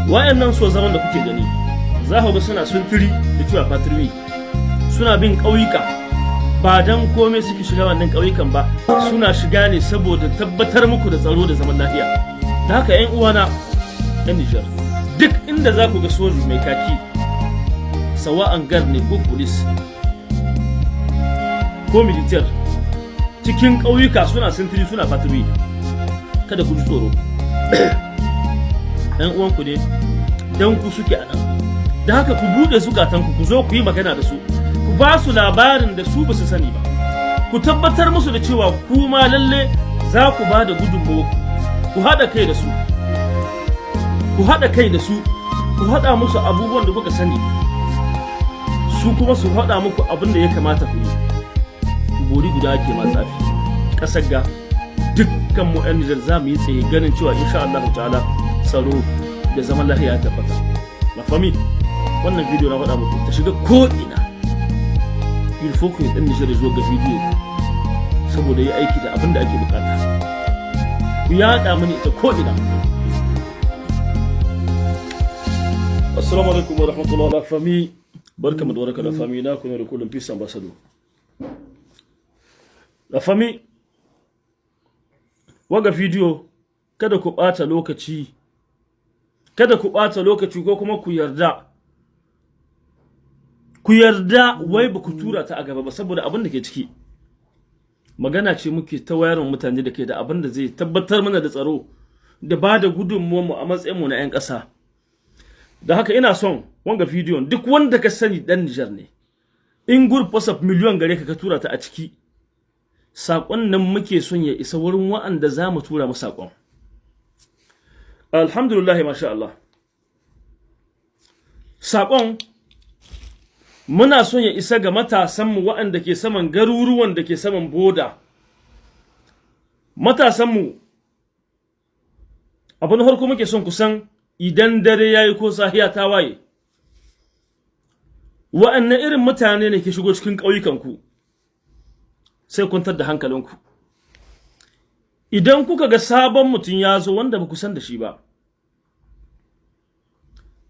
Wayannan so zaman da kuke gani, za ku ga suna sintiri da cewa patrouille, suna bin ƙauyuka. Ba dan komai suke shiga wannan ƙauyukan ba, suna shiga ne saboda tabbatar muku da tsaro da zaman lafiya. Da haka, 'yan uwana 'yan Nijar, duk inda za ku ga soji mai kaki, sawa'an garde ne ko police ko militaire, cikin ƙauyuka suna sintiri, suna patrouille, kada ku ji tsoro. 'Yan uwanku ne, dan ku suke a nan. Da haka ku buɗe zukatanku, ku zo ku yi magana da su, ku ba su labarin da su ba su sani ba, ku tabbatar musu da cewa ku ma lalle za ku ba da gudunmawa. Ku haɗa kai da su, ku haɗa kai da su, ku haɗa musu abubuwan da kuka sani, su kuma su haɗa muku abin da ya kamata ku yi. Bori guda ke ma tsafi. Ƙasar ga dukkan mu 'yan Nijar za mu yi tsaye ganin cewa insha Allah ta'ala tsaro da zaman lafiya ya tabbata. La famille, wannan bidiyo na faɗa muku ta shiga ko ina. Il faut que ɗan Nijar ya zo ga bidiyo saboda yi aiki da abin da ake bukata. Ku yaɗa mani ita ko ina. Assalamu alaikum wa rahmatullahi. La famille, barkamu da warhaka. La famille, na ku ne da kullum, Peace Ambassador. La famille, waga bidiyo, kada ku ɓata lokaci, kada ku ɓata lokaci, ko kuma ku yarda, ku yarda wai ba ku tura ta a gaba ba, saboda abin da ke ciki magana ce muke ta wayar mutane da ke da abin da zai tabbatar mana da tsaro da ba da mu a matsayin mu na 'yan ƙasa. Da haka ina son wanga bidiyon, duk wanda ka sani dan Nijar ne, in group WhatsApp miliyon gare ka, ka tura ta a ciki. Saƙon nan muke son ya isa wurin wa'anda za mu tura mu saƙon. Alhamdulillah, masha Allah. Saƙon muna son ya isa ga matasanmu waɗanda ke saman garuruwan da ke saman boda. Matasanmu, abu na farko muke son kusan idan dare ya yi ko sahiya ta waye, wa'annan irin mutane ne ke shigo cikin ƙauyukanku? Sai kwantar da hankalinku. Idan kuka ga sabon mutum ya zo wanda ba ku san da shi ba,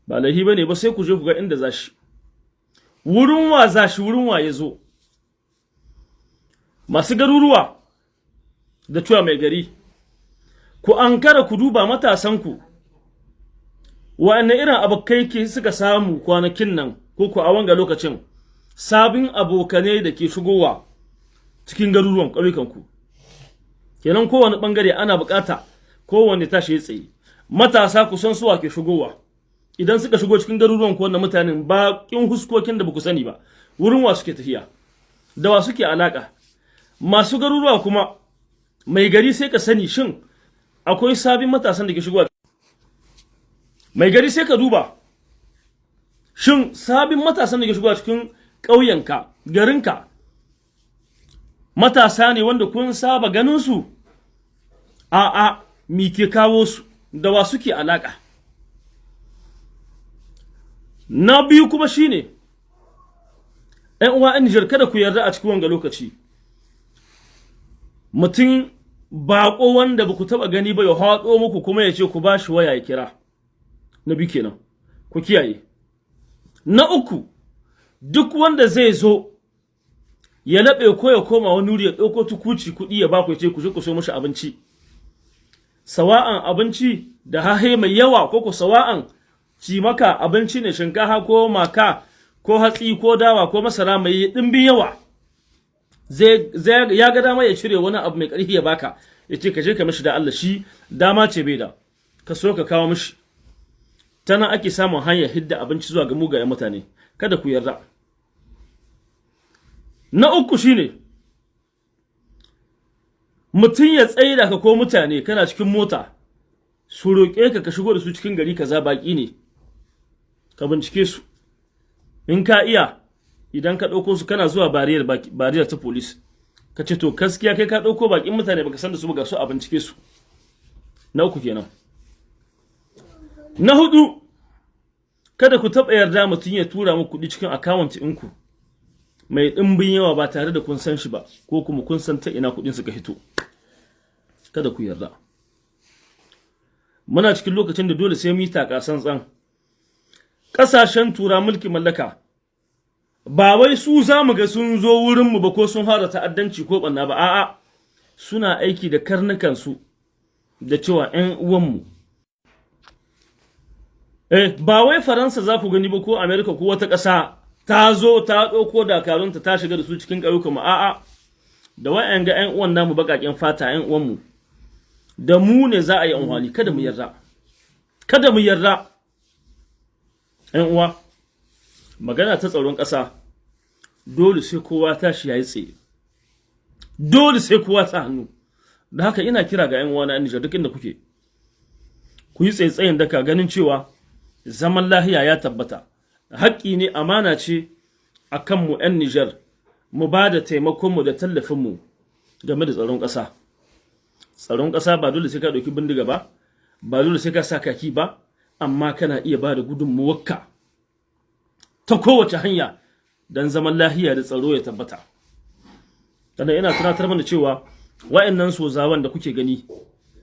ba laifi ba ne ba, sai ku je ku ga inda za shi, wurin wa za shi, wurin wa ya zo. Masu garuruwa da cewa mai gari, ku ankara, ku duba matasanku, wa'anne irin abokai ke suka samu kwanakin nan ko ku a wanga lokacin, sabin abokanai da ke shigowa cikin garuruwan ƙauyukanku. Kenan kowane ɓangare ana bukata kowane tashi ya tsaye. Matasa, ku san suwa ke shigowa. Idan suka shigo cikin garuruwan ku, wannan mutanen baƙin huskokin da ba ku sani ba, wurin wa suke tafiya, da wa suke alaka? Masu garuruwa kuma, mai gari, sai ka sani shin akwai sabin matasan da ke shigowa. Mai gari, sai ka duba shin sabin matasan da ke shigowa cikin ƙauyenka, garinka, matasa ne wanda kun saba ganin su? A'a, mi ke kawo su, da wa suke alaka? Na biyu kuma shine, ‘yan uwa ‘yan Nijar, kada ku yarda a cikin wanga lokaci mutum baƙo wanda ba ku taɓa gani ba ya haɗo muku kuma ya ce ku ba shi waya ya kira. Na biyu kenan, ku kiyaye. Na uku, duk wanda zai zo ya laɓe ko ya koma wani wuri ya ɗauko tukuci kuɗi ya ba ku, ya ce ku je ku so mashi abinci, sawa'an abinci da hahe mai yawa ko ku sawa'an cimaka abinci ne, shinkafa ko maka ko hatsi ko dawa ko masara mai ɗimbin yawa, zai ya ga dama ya cire wani abu mai ƙarfi ya baka, ya ce ka je ka mishi da Allah, shi dama ce bai da, ka so ka kawo mishi. Tana ake samun hanyar hidda abinci zuwa ga mugayen mutane. Kada ku yarda. Na uku shine mutum ya tsaida ka ko mutane kana cikin mota su roƙe ka ka shigo da su cikin gari kaza, baƙi ne. Ka bincike su in ka iya. Idan ka ɗauko su, kana zuwa barrière ta police, ka ce to gaskiya kai ka ɗauko baƙin mutane, baka san da su ba, ga su, a bincike su. Na uku kenan. Na hudu, kada ku taɓa yarda mutum ya tura muku kuɗi cikin account ɗinku mai ɗimbin yawa ba tare da kun san shi ba ko kuma kun san ta ina kuɗin suka hito. Kada ku yarda. Muna cikin lokacin da dole sai mu yi taka tsantsan. Ƙasashen Tura mulkin mallaka ba wai su za mu ga sun zo wurinmu ba ko sun fara ta'addanci ko ɓanna ba. A'a, suna aiki da karnukansu da cewa 'yan uwanmu. Ba wai Faransa za ku gani ba ko Amerika ko wata ƙasa ta zo ta ɗauko dakarunta ta shiga da su cikin ƙauyukanmu. A'a, da wa'yan ga 'yan uwan namu baƙaƙen fata, 'yan uwanmu, da mu ne za a yi amfani. Kada mu yarda, kada mu yarda. 'Yan uwa, magana ta tsaron ƙasa, dole sai kowa tashi ya yi tsaye, dole sai kowa ta hannu. Da haka ina kira ga 'yan uwa na Nijar, duk inda kuke, ku yi tsaye-tsayin daka ganin cewa zaman lahiya ya tabbata. Haƙƙi ne, amana ce a kanmu 'yan Nijar mu ba da taimakonmu da tallafinmu game da tsaron ƙasa. Tsaron ƙasa ba dole sai ka ɗauki bindiga ba, ba dole sai ka sa kaki ba, amma kana iya ba da gudunmuwarka ta kowace hanya don zaman lahiya da tsaro ya tabbata. Sannan ina tunatar mana cewa wa'annan sozawan da kuke gani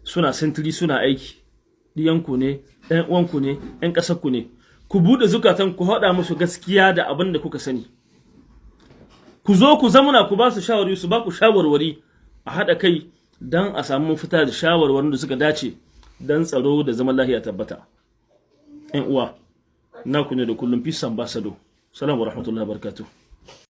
suna sintiri, suna aiki, ɗiyanku ne, ɗan uwanku ne, ɗan ƙasarku ne. Ku buɗe zukatan ku, haɗa musu gaskiya da abin da kuka sani. Ku zo ku zamana, ku ba su shawarwari, su ba ku shawarwari, a haɗa kai don a samu mafita da shawarwarin da suka dace don tsaro da zaman lahiya tabbata. ‘Yan uwa, naku ne da kullum, Peace Ambassador. Salamu rahmatullahi barakatuh.